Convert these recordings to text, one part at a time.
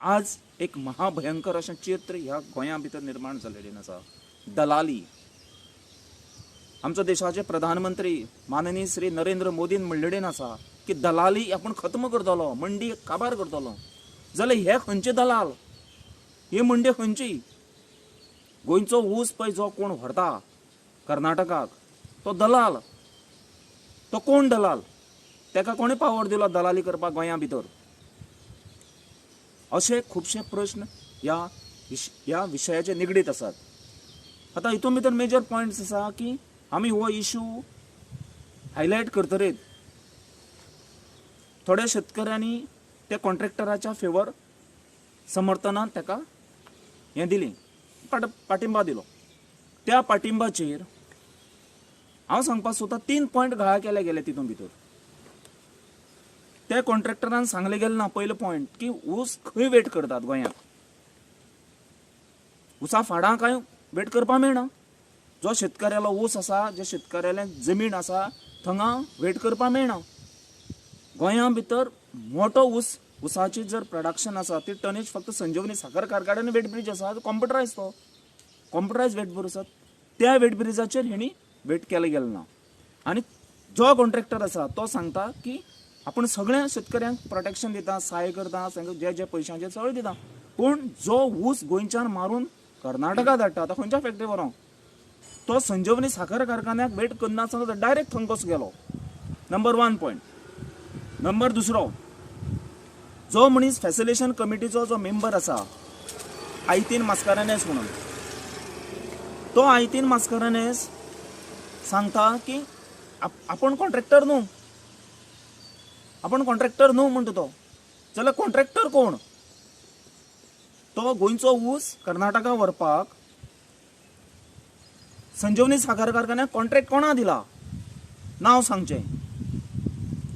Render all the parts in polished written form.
आज एक महाभयंकर अशें चित्र ह्या गोंया भितर निर्माण जाल्लें आसा. दलाली. आमचो देशाचे प्रधानमंत्री माननीय श्री नरेंद्र मोदीन म्हणलें आसा की दलाली आपूण खत्म करतलो, मंडी काबार करतलो. जाल्यार हे खंयचे दलाल? ही मंडी खंयची? गोंयचो ऊस पळय जो कोण व्हरता कर्नाटकाक तो दलाल. तो कोण दलाल? ताका कोणें पावर दिलो दलाली करपाक गोंया भितर? अशे खुबशे प्रश्न ह्या विशयाचे निगडीत आसात. आतां हितून भितर मेजर पॉयंट्स आसा की आमी हो इशू हायलायट करतरीत थोड्या शेतकऱ्यांनी त्या कॉन्ट्रॅक्टराच्या फेवर समर्थनान ताका हें दिली, पाठिंबा दिलो. त्या पाठिंबाचेर हांव सांगपाक सोदता 3 पॉयंट घाळ केले गेले तितून भितर. त्या कॉन्ट्रॅक्टरान सांगलें गेलें ना पयलो पॉयंट की ऊस खंय वेट करतात गोंयांत, ऊसा फाडां कांय वेट करपाक मेळना. जो शेतकऱ्यालो ऊस आसा, जे शेतकऱ्यालें जमीन आसा थंगा वेट करपाक मेळना. गोंया भितर मोठो ऊस, ऊसाची जर प्रोडक्शन आसा ती टनेज फक्त संजीवनी साखर कारखान्यान वेट ब्रीज आसा, कॉम्प्युटरायज, तो कॉम्प्युटरायज वेट ब्रीज आसा, त्या वेट ब्रिजाचेर हेणी वेट केलें गेलें ना. आनी जो कॉन्ट्रॅक्टर आसा तो सांगता की आपूण सगळ्या शेतकऱ्यांक प्रोटेक्शन दिता, सहाय करता, जे जे पयशांचे सगळें दिता, पूण जो ऊस गोंयच्यान मारून कर्नाटका धाडटा तो खंयच्या फॅक्टरी व्हरोंक, तो संजीवनी साखर कारखान्याक वेट करनासतना तो डायरेक्ट थंय कसो गेलो? Number 1 point. Number दुसरो, जो मनीस फॅसिलेशन कमिटीचो जो मेंबर आसा आयतीन मास्कारेन्हस म्हणून, तो आयतीन मास्कारेन्हस सांगता की आपूण कॉन्ट्रॅक्टर न्हू, आपूण कॉन्ट्रॅक्टर न्हू म्हणटा तो. जाल्यार कॉन्ट्रॅक्टर कोण? तो गोंयचो ऊस कर्नाटका व्हरपाक संजीवनी साखर कारखान्याक कॉन्ट्रॅक्ट कोणा दिला? नांव सांगचें,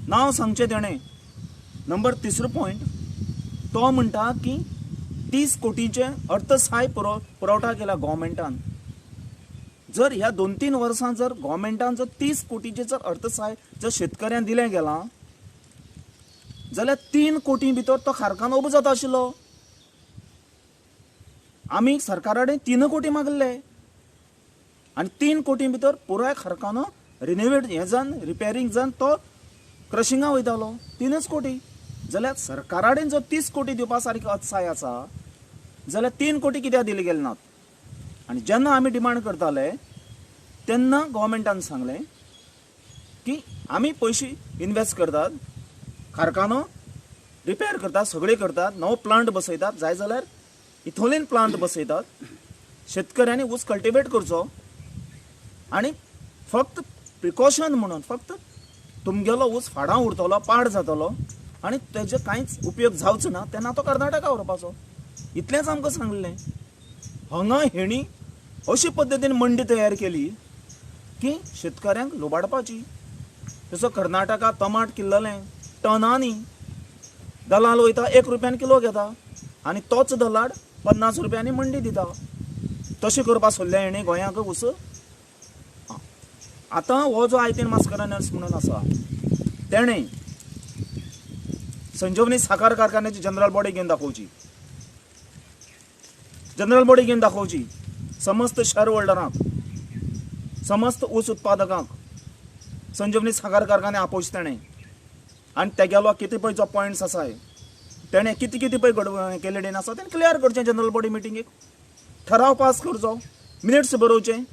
नांव सांगचें तेणें. नंबर तिसरो पॉयंट, तो म्हणटा की 30 कोटींचें अर्थसहाय्य पुरवठा केला गव्हर्मेंटान. जर ह्या 2-3 वर्सां जर गव्हर्मेंटान जर 30 कोटींचें जर अर्थसहाय्य जर शेतकऱ्यांक दिलें गेलां जाल्यार 3 कोटी भितर तो कारखानो उबो जाता आशिल्लो. आमी सरकारा कडेन 3 कोटी मागले आनी 3 कोटी भितर पुराय कारखानो रिनोवेट हें जावन रिपेरींग जावन तो क्रशिंगा वयतालो 3 कोटी. जाल्यार सरकारा कडेन जर 30 कोटी दिवपा सारकी अर्थसहाय्य आसा जाल्यार 3 कोटी कित्याक दिले गेले नात? आनी जेन्ना आमी डिमांड करताले तेन्ना गव्हर्मेंटान सांगलें की आमी पयशे इनवेस्ट करतात, कारखानो रिपेर करतात, सगळें करतात, नवो प्लांट बसयतात, जाय जाल्यार इथोलीन प्लांट बसयतात, शेतकऱ्यांनी ऊस कल्टिवेट करचो आनी फक्त प्रिकॉशन म्हणून फक्त तुमगेलो ऊस फाडां उरतलो, पाड जातलो आनी तेजे कांयच उपयोग जावचो ना तेन्ना तो कर्नाटका व्हरपाचो, इतलेंच आमकां सांगलें. हांगा हेणी अशी पद्दतीन मंडी तयार केली की शेतकऱ्यांक लुबाडपाची. जसो कर्नाटका टमाट किल्ललें टनांनी, दलाल वयता 1 रुपयान किलो घेता आनी तोच दलाल 50 रुपयांनी मंडी दिता. तशें करपा सोडलें हेणी गोंयांक ऊस. आतां हो जो आयतीन मास्कारेन्हस म्हणून आसा तेणें संजीवनी साखर कारखान्याची जनरल बॉडी घेवन दाखोवची, जनरल बॉडी घेवन दाखोवची समस्त शेअर होल्डरांक, समस्त ऊस उत्पादकांक संजीवनी साखर कारखाने आपोवचे तेणें. आनी तेगेलो कितें पळय जो पॉयंट्स आसाय तेणें कितें कितें पळय घड केल्लें आसा तेणें क्लियर करचें जनरल बॉडी मिटिंगेक, ठराव पास करचो, मिनिट्स बरोवचें.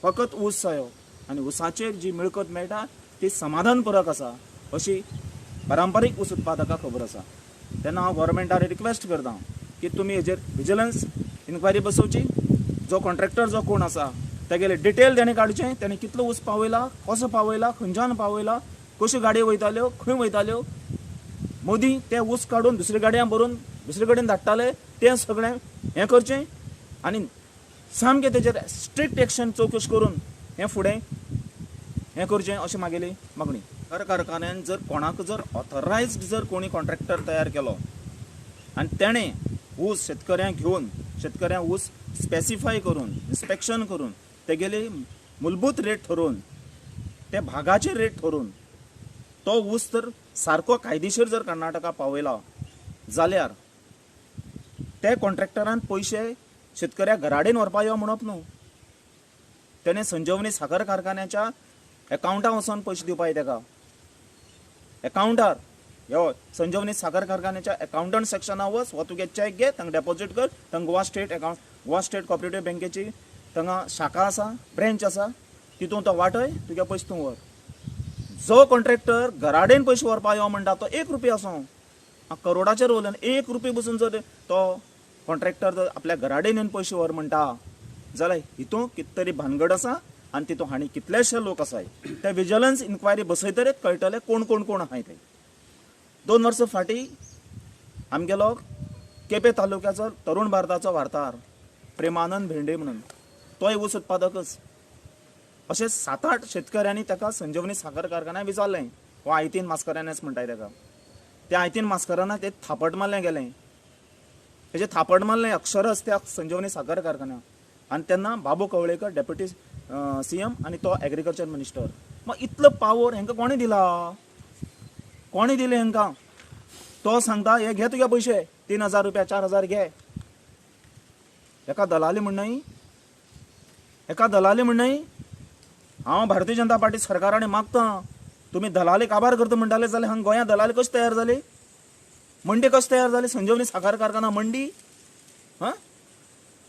फकत ऊस जायो आनी ऊसाचेर जी मिळकत मेळटा ती समाधानपूरक आसा अशी पारंपारीक ऊस उत्पादकाक खबर आसा. तेन्ना हांव गव्हर्मेंटाक रिक्वेस्ट करता की तुमी हेजेर विजिलन्स इन्क्वायरी बसोवची, जो कॉन्ट्रॅक्टर जो कोण आसा तेगेले डिटेल तेणें काडचें, तेणें कितलो ऊस पावयला, कसो पावयला, खंयच्यान पावयला, कश्यो गाडयो वयताल्यो, खंय वयताल्यो, मदीं ते ऊस काडून दुसरे गाडयां भरून दुसरे कडेन धाडटाले, तें सगळें हें करचें आनी सामकें तेजेर स्ट्रिक्ट एक्शन चवकश करून हें फुडें हें करचें अशें मागेली मागणी. साखर कारखान्यान जर कोणाक जर ऑथरायज्ड जर कोणी कॉन्ट्रॅक्टर तयार केलो आनी तेणें ऊस शेतकऱ्यांक घेवन, शेतकऱ्यांक ऊस स्पेसिफाय करून, इन्स्पेक्शन करून, तेगेली मुलभूत रेट ठरोवन, ते भागाचे रेट ठरोवन तो ऊस जर सारको कायदेशीर जर कर्नाटका पावयला जाल्यार ते कॉन्ट्रॅक्टरान पयशे शेतकऱ्या घराडेन व्हरपा यो म्हणप न्हू, तेणें संजीवनी साखर कारखान्याच्या एकावंटार वचोन पयशे दिवपाक तेका. एकावंटार यो संजीवनी साखर कारखान्याच्या एकावंटंट सेक्शना वच, हो तुगे चॅक घे, थंय डेपोजीट कर, थंय Goa state account Goa state cooperative बँकेची थंगा शाखा आसा, ब्रँच आसा, तितून तो वाटय, तुगे पयशे तूं व्हर. जो कॉन्ट्रॅक्टर घराडेन पयशे व्हरपा यो म्हणटा तो 1 रुपया आसूं, करोडाचेर उरलें, 1 रुपया बसून जर तो कॉन्ट्रॅक्टर जर आपल्या घराडेन येवन पयशे व्हर म्हणटा जाल्यार हितून कितें तरी भानगड आसा आनी तितून हांणी कितलेशे लोक आसाय. ते विजिलन्स इन्क्वायरी बसयतरीच कळटले कोण कोण कोण आहाय ते. 2 वर्सां फाटीं आमगेलो केपें तालुक्याचो तरुण भारताचो वार्ताहर प्रेमानंद भेंडे म्हणून, तोय ऊस उत्पादकच. अशे 7-8 शेतकऱ्यांनी ताका संजीवनी साखर कारखान्याक विचारलें, हो आयतीन मास्करानस म्हणटाय ताका. त्या आयतीन मास्कराना ते थापट मारलें गेलें, तेजें थापट मारलें अक्षरच त्या संजीवनी साखर कारखान्याक. आनी तेन्ना बाबू कवळेकर डेप्युटी CM आनी तो एग्रीकल्चर मिनिस्टर. मग इतलो पावर हेंकां कोणें दिला, कोणें दिलें हेंकां? तो सांगता हे घे तुगे पयशे 3,000 रुपया 4,000 घे. एका दलाली म्हण न्हय, एका दलाली म्हण न्हय. हांव भारतीय जनता पार्टी सरकारान मागता तुमी दलाली काबार करता म्हणटाले जाल्यार हांगा गोंयांत दलाली कशी तयार जाली, मंडी कशी तयार जाली? संजीवनी साखर कारखाना मंडी, हां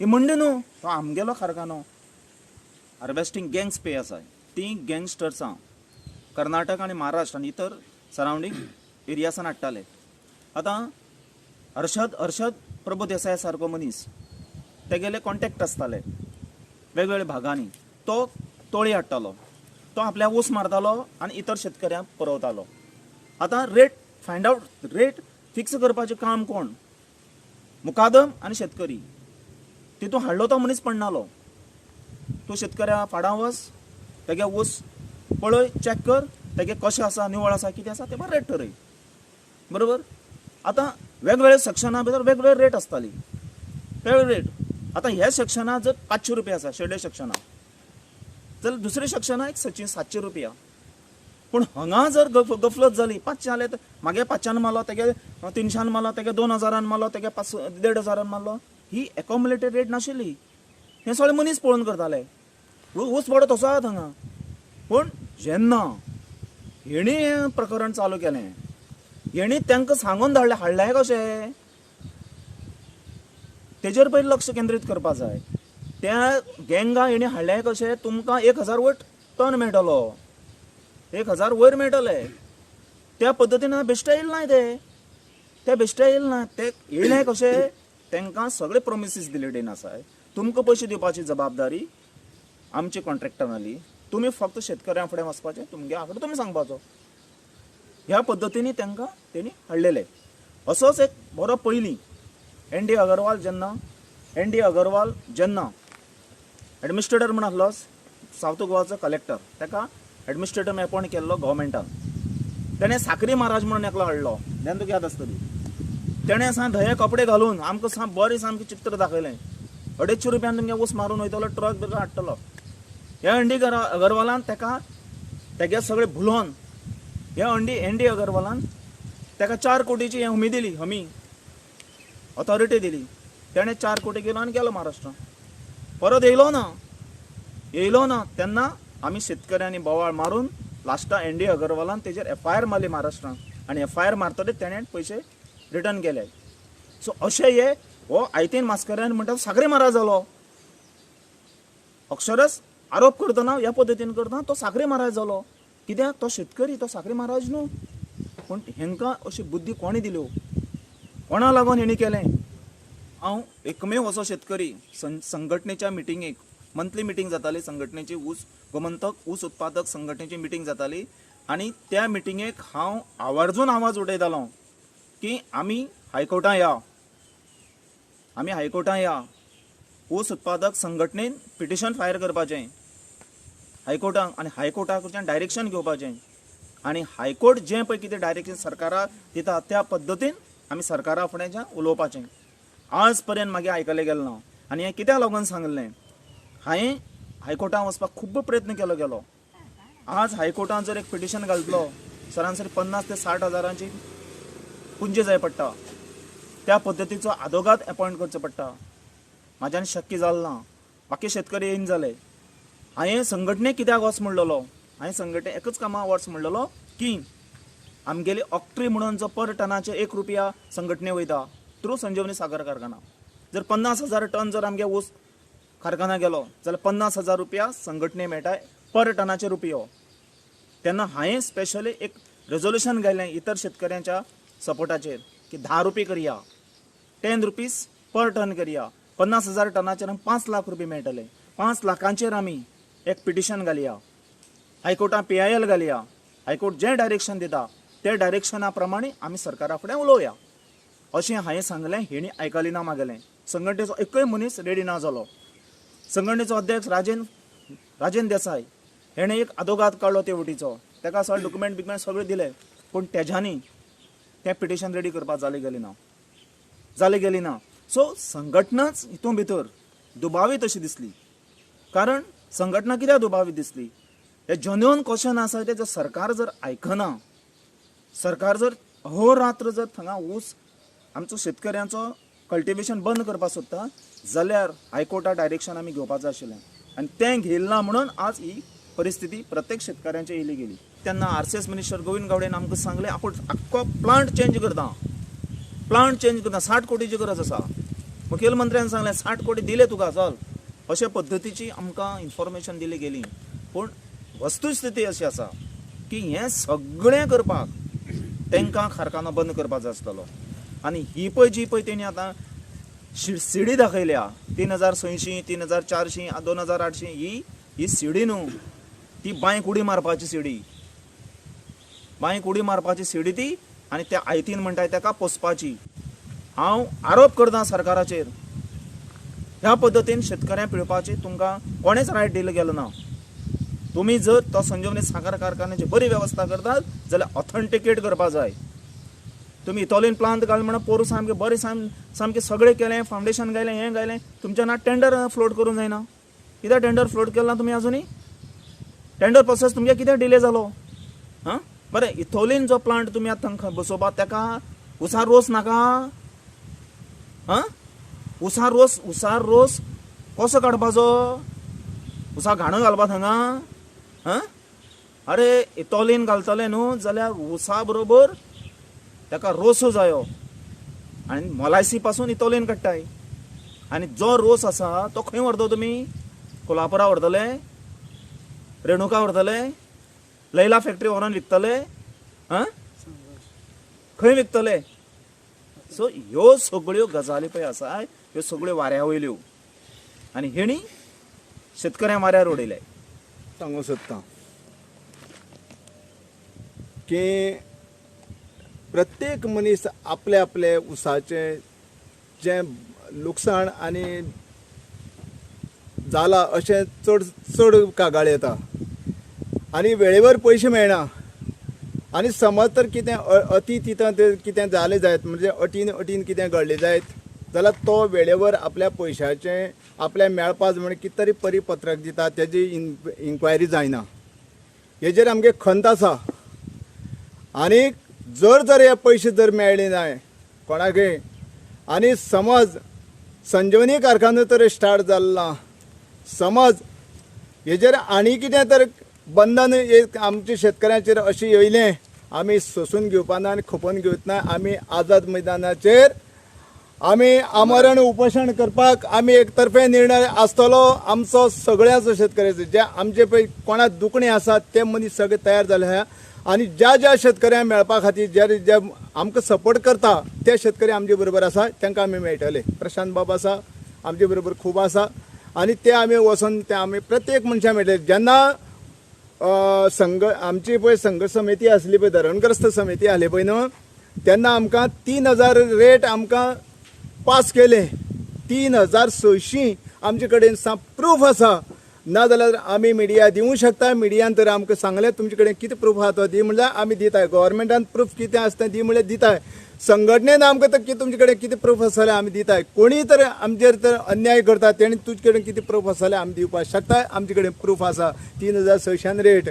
ही मंडी न्हू, तो आमगेलो कारखानो. हार्वेस्टींग गँग्स पे आसा, ती गँगस्टर्सां कर्नाटक आनी महाराष्ट्र आनी इतर सरावंडींग एरियासान हाडटाले. आतां हर्षद प्रभू देसाय सारको मनीस, तेगेले कॉन्टेक्ट आसताले वेगवेगळ्या भागांनी, तो तोळी हाडटालो, तो आपल्या ऊस मारतालो आनी इतर शेतकऱ्यांक पुरवतालो. आतां rate find out, rate fix करपाचें काम कोण? मुकादम आनी शेतकरी. तितून हाडलो तो मनीस पडनालो. तूं शेतकऱ्या फाडां वच, तेगे ऊस पळय, चॅक कर, तेगे कशें आसा, निवळ आसा, कितें आसा, ते बरें रेट ठरय, बरोबर. आतां वेगवेगळ्या सेक्शना भितर वेगवेगळे रेट आसताली, वेगवेगळे रेट. आतां ह्या सेक्शना जर 500 रुपया आसा शेडे सेक्शना, जाल्यार दुसऱ्या सेक्शना एक 700 रुपया. पूण हांगा जर गफलत जाली, 500 जाले तर मागे 500 मारलो, तेगे 300 मारलो, तेगे 2,000 मारलो, तेगे 1,500 मारलो. ही एकॉम्युलेटेड रेट नाशिल्ली. हें सगळें मनीस पळोवन करताले. ऊस पडत तसो आहा हांगा. पूण जेन्ना हेणी हें प्रकरण चालू केलें, हेणी तांकां सांगून धाडलें, हाडलें कशें, तेजेर पयलीं लक्ष केंद्रीत करपा जाय. त्या गँगा हेणी हाडलें कशें, तुमकां 1,000 वयर टन मेळटलो, 1,000 वयर मेळटले. त्या पद्दतीन बेश्टे येयले ना ते, ते बेश्टे येयले ना. ते येयले कशें, तांकां सगळे प्रोमिसीस दिलेडीन आसाय, तुमकां पयशे दिवपाची जबाबदारी आमची कॉन्ट्रॅक्टराली, तुमी फक्त शेतकऱ्यां फुडें वचपाचें, तुमगे आंकडो तुमी सांगपाचो. ह्या पद्दतीन तांकां तेणी हाडलेले. असोच एक बरो पयलीं एन डी अगरवाल जेन्ना एडमिनिस्ट्रेटर म्हण आसलो सावथ गोवाचो कलेक्टर, ताका एडमिनिस्ट्रेटर एपॉयंट केल्लो गव्हर्मेंटान. तेणें साखरी महाराज म्हणून एकलो हाडलो, तेन्ना तुका याद आसतली. तेणें सा धये कपडे घालून आमकां सा बरें सामकें चित्र दाखयलें. 250 रुपयान तुमगे ऊस मारून वयतलो, ट्रक बिरक हाडटलो. ह्या एन डी अगरवालान ताका तेगे सगळे भुलोन, ह्या एन डी अगरवालान ताका 4 कोटीची हें हमी दिली, हमी ऑथॉरिटी दिली. तेणें 4 कोटी गेलो आनी गेलो महाराष्ट्रान, परत येयलो ना, येयलो ना. तेन्ना आमी शेतकऱ्यांनी बोवाळ मारून लास्टा एन डी अगरवालान तेजेर एफ I R मारली महाराष्ट्रान, आनी एफ I R मारतकीच तेणें पयशे रिटर्न केले. सो अशें हे हो आयतीन मास्कऱ्यान म्हणटा साखरे महाराज जालो. अक्षरच आरोप करतना ह्या पद्दतीन करतना तो साखरे महाराज जालो. कित्याक तो शेतकरी, तो साखरे महाराज न्हू. पूण हेंकां अशी बुद्धी कोणें दिल्यो, कोणा लागून हेणी केलें? हांव एकमेव असो शेतकरी संघटनेच्या मिटिंगेक, मंथली मिटींग जाताली संघटनेची, ऊस गोमंतक ऊस उत्पादक संघटनेची मिटींग जाताली, आनी त्या मिटिंगेक हांव आवर्जून आवाज उडयतालो की आमी हायकोर्टां या, आमी हायकोर्टां या, ऊस उत्पादक संघटनेन पिटिशन फायर करपाचें हायकोर्टाक, आनी हायकोर्टा कडच्यान डायरेक्शन घेवपाचें, आनी हायकोर्ट जें पळय कितें डायरेक्शन सरकाराक दिता त्या पद्दतीन आमी सरकारा फुडें उलोवपाचें. आज पर्यंत मागीर आयकलें गेलें ना. आनी हें कित्याक लागून सांगलें, हांवें हायकोर्टान वचपाक खूब प्रयत्न केलो गेलो. आज हायकोर्टान जर एक पिटिशन घालतलो सरासरी 50 ते 60 हजारांची पुंजी जाय पडटा. त्या पद्दतीचो आदोगाद एपॉयंट करचो पडटा. म्हाज्यान शक्य जालें ना, बाकी शेतकरी येयन जाले. हांवें संघटने कित्याक वच म्हणलेलो, हांवें संघटने एकच कामाक वच म्हणलेलो की आमगेली ऑक्ट्री म्हणून जो पर टनाचे 1 रुपया संघटने वयता थ्रू संजीवनी साखर कारखाना. जर 50,000 टन जर आमगे ऊस कारखाना गेलो जाल्यार 50,000 रुपया संघटने मेळटा पर टनाचे रुपयो. तेन्ना हांवें स्पेशली एक रेजोल्युशन घालें इतर शेतकऱ्यांच्या सपोर्टाचेर की 10 रुपये करया, 10 रुपीज पर टन करया. 50,000 टनाचेर आमकां 5 लाख रुपये मेळटले. 5 लाखांचेर आमी एक पिटिशन घालया, हायकोर्टान PIL घालया. हायकोर्ट जें डायरेक्शन दिता त्या डायरेक्शना प्रमाणे आमी सरकारा फुडें उलोवया अशें हांवें सांगलें. हेणी आयकली ना मागेलें. संघटनेचो एकूय मनीस रेडी ना जालो. संघटनेचो अध्यक्ष राजेंद्र देसाय हेणें एक आदोगाद काडलो ते वटीचो, ताका सगळे डॉक्युमेंट बिक्युमेंट सगळें दिले, पूण तेज्यांनी तें पिटिशन रेडी करपाक जालें गेलें ना, जालें गेली ना. सो संघटनाच हितून भितर दुबावीत अशी दिसली. कारण संघटना कित्याक दुबावीत दिसली, हे जेन्युअन क्वेश्चन आसा तें जर सरकार जर आयकना, सरकार जर अहोरात्र जर थंगा ऊस आमचो शेतकऱ्यांचो कल्टिवेशन बंद करपाक सोदता जाल्यार हायकोर्टा डायरेक्शन आमी घेवपाचें आशिल्लें आनी तें घेयलें ना म्हणून आज ही परिस्थिती प्रत्येक शेतकऱ्यांची येयली गेली. तेन्ना RCS minister Govind गावडेन आमकां सांगलें आपूण आख्खो प्लांट चेंज करता, प्लांट चेंज करता, 60 कोटीची गरज आसा. मुखेलमंत्र्यान सांगलें 60 कोटी दिले तुका चल, अशे पद्दतीची आमकां इन्फॉर्मेशन दिली गेली. पूण वस्तुस्थिती अशी आसा की हें सगळें करपाक तांकां कारखानो बंद करपाचो आसतलो. आनी ही पळय जी पळय तेणी आतां सिडी दाखयल्या 3,600, 3,400, 2,800, ही सिडी न्हू, ती बांयक उडी मारपाची सिडी, बांयक उडी मारपाची सिडी ती. आनी त्या आयतीन म्हणटाय ताका पोसपाची. हांव आरोप करता सरकाराचेर, ह्या पद्दतीन शेतकऱ्यांक पिळपाची तुमकां कोणेच रायट दिलो गेलो ना. तुमी जर तो संजीवनी साखर कारखान्याची बरी वेवस्था करतात जाल्यार ऑथेंटिकेट करपा जाय. तुमी इथोलीन प्लांट घाल म्हणून पोरूं सामकें बरें सामकें सगळें केलें, फावंडेशन घायलें, हें घायलें, तुमच्या ना टेंडर फ्लोट करूंक जायना. कित्याक टेंडर फ्लोट केलें ना तुमी आजुनूय? टेंडर प्रोसेस तुमगे कित्याक डिले जालो? आं बरें, इथोलीन जो प्लांट तुमी आतां थंय बसोवपाक ताका उसार रोस नाका? आं उसार रोस, उसार रोस कसो काडपाचो? उसा घाणो घालपा थंगा? आं अरे इथोलीन घालतले न्हू जाल्यार उसा बरोबर ताका रोसो जायो आनी मोलायसी पासून इथोलीन काडटाय. आनी जो रोस आसा तो खंय व्हरता तुमी? कोल्हापुरा व्हरतले, रेणुका व्हरतले, लैला फॅक्टरी व्हरोन विकतले? आं खंय विकतले? सो ह्यो सगळ्यो गजाली पळय आसा ह्यो सगळ्यो वाऱ्या वयल्यो आनी हेणी शेतकऱ्यांक वाऱ्यार उडयले. सांगूंक सोदता की प्रत्येक मनीस आपले आपले उसाचें जें लुकसाण आनी जाला अशें चड चड कागाळी येता आनी वेळेवर पयशे मेळना. आनी समज तर कितें अती तिथं ते कितें जालें जायत, म्हणजे अटीन अटीन कितें घडलें जायत जाल्यार तो वेळेवर आपल्या पयशाचें आपल्या मेळपाक म्हण कितें तरी परिपत्रक दिता, तेजी इन्क्वायरी जायना. हेजेर आमगे खंत आसा. आनी जर जर हे पयशे जर मेळ्ळे नाय कोणाकय, आनी समज संजीवनी कारखानो तर स्टार्ट जालो ना, समज हेजेर आनी कितें तर बंधन एक आमच्या शेतकऱ्यांचेर अशें येयलें, आमी सोंसून घेवपा ना आनी खपोवन घेवप ना. आमी आझाद मैदानाचेर आमी आमरण उपोशण करपाक आमी एकतर्फे निर्णय आसतलो आमचो सगळ्यांचो शेतकऱ्याचो. जे आमचे पळय कोणाक दुखणें आसा ते मनीस सगळे तयार जाले आहा आनी ज्या ज्या शेतकऱ्यांक मेळपा खातीर जे जे आमकां सपोर्ट करता ते शेतकरी आमचे बरोबर आसा, तांकां आमी मेळटले. प्रशांत बाब आसा आमचे बरोबर खूब आसा आनी ते आमी वचोन ते आमी प्रत्येक मनशाक मेळटले. जेन्ना संघ आमची पळय संघ समिती आसली पळय, धरणग्रस्त समिती आसली पळय न्हू, तेन्ना आमकां 3,000 रेट आमकां पास केले. 3,600 आमचे कडेन प्रूफ आसा. ना जाल्यार आमी मिडिया दिवूंक शकता. मिडियान तर आमकां सांगलें तुमचे कडेन कितें प्रूफ आहा तो दी म्हणल्यार आमी दिताय. गव्हर्मेंटान प्रूफ कितें आसा तें दी म्हणल्यार दिताय. संघटनेन आमकां तर कितें तुमचे कडेन कितें प्रूफ आसा जाल्यार आमी दिताय. कोणीय तर आमचेर तर अन्याय करता तेणी तुजे कडेन कितें प्रूफ आसा जाल्यार आमी दिवपाक शकताय. आमचे कडेन प्रूफ आसा 3,600 रेट.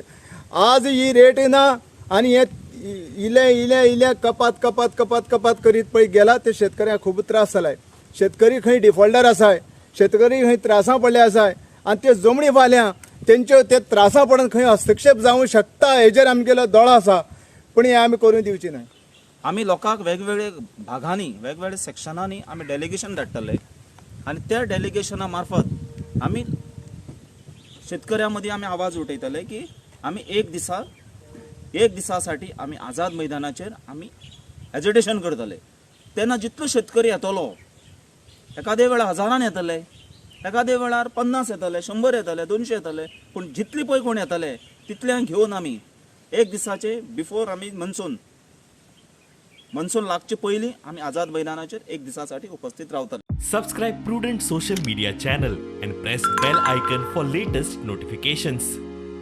आज ही रेट ना आनी हे इले इले इले कपात कपात कपात कपात करीत पळय गेला ते शेतकऱ्यांक खूब त्रास जालाय. शेतकरी खंय डिफॉल्टर आसाय, शेतकरी खंय त्रासां पडले आसाय आनी त्यो जमणी फाल्यां तेंच्यो ते त्रासां पडून खंय हस्तक्षेप जावंक शकता हेजेर आमगेलो दोळो आसा, पूण हें आमी करून दिवची न्हय. आमी लोकांक वेगवेगळे भागांनी, वेगवेगळे सेक्शनांनी आमी डेलिगेशन धाडटले आनी त्या डेलिगेशना मार्फत आमी शेतकऱ्यां मदीं आमी आवाज उठयतले की आमी एक दिसा साठी आमी आझाद मैदानाचेर आमी एजिटेशन करतले. तेन्ना जितलो शेतकरी येतलो, एकादे वेळार हजारान येतले, एकादे वेळार 50 येतले, 100 येतले, 200 येतले, पूण जितले पळय कोण येतले तितल्यांक घेवन आमी एक दिसाचे बिफोर आमी मनसून लागचे पयलीं आमी आझाद मैदानाचेर एक दिसासाठी उपस्थित रावतले. Subscribe Prudent Social Media channel and press bell icon for latest notifications.